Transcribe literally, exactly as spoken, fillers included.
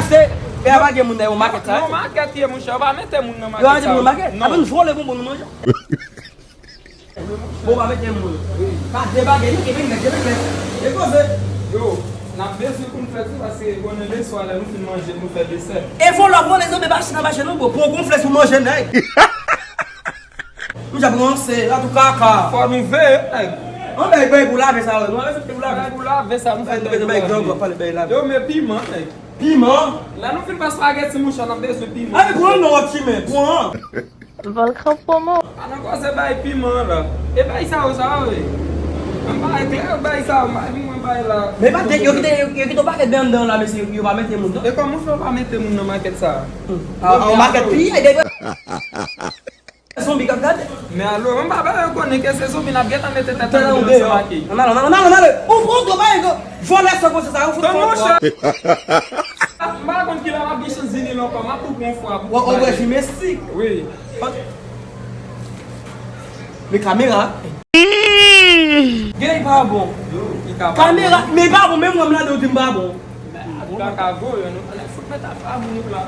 Se, e a pa gen moun nan yon makèt sa. Non, makèt ye, monchè. Yo pa mete moun nan makèt sa. Yo pa mete moun nan makèt? Non. Apre nou vole bonbon nou manje. Bon, pa mete moun. Wi. Pa debake, li kenbe nèg, kenbe nèg. E koze. Yo, n ap bezwen konflèt wi, paske konnen leswa lè nou fin manje, nou fè desè. E vòlò vòlè, zanmi, pa chita mache non, bro. Pran konflèt pou manje nèg. Nou ja pran se, la tou kaka. Fò nou veye, nèg. An bay, bay pou lave sa, nou lave sa pou lave. Bay pou lave sa, nou fè bay, bay, bay, bay, bay, lave. Yo, men piman, nèg. Piman? Lè nou fin fè spageti, monchè, n ap bezwen piman. Ay, pran non, ti men, pran. Volkan Promo. Pa nan koze bay piman la. E bay sa yo, sa yo, e. An bay klè, bay sa yo, bay mwen bay la. Men pa te, yo kite, yo, yo kite yon pakèt bè anndan la, mesye, yo pa mete moun, non? E kòman fè yo pa mete moun nan makèt sa? Hmm. A, a, yon makèt pi, e, de, zonbi k ap gade. Men alo, mwen pa ba yo konnen ke se zonbi n ap gentan mete tèt nan yon deyò. Ann ale, ann ale, ann ale, ann ale. Ou pran do bay, vòlè san konsèy sa, ou fout fò. Monchè. M pa konn kilè m ap gen chans vini la ankò, m ap tou pran fwa. Ou, ou wè jimestik. Wi. Men kamera. Gen pa bon. Kamera, men pa bon, menm mwen m la de ou di m pa bon. Ou pa ka voye, nou, ann fout met afè a moun yo la.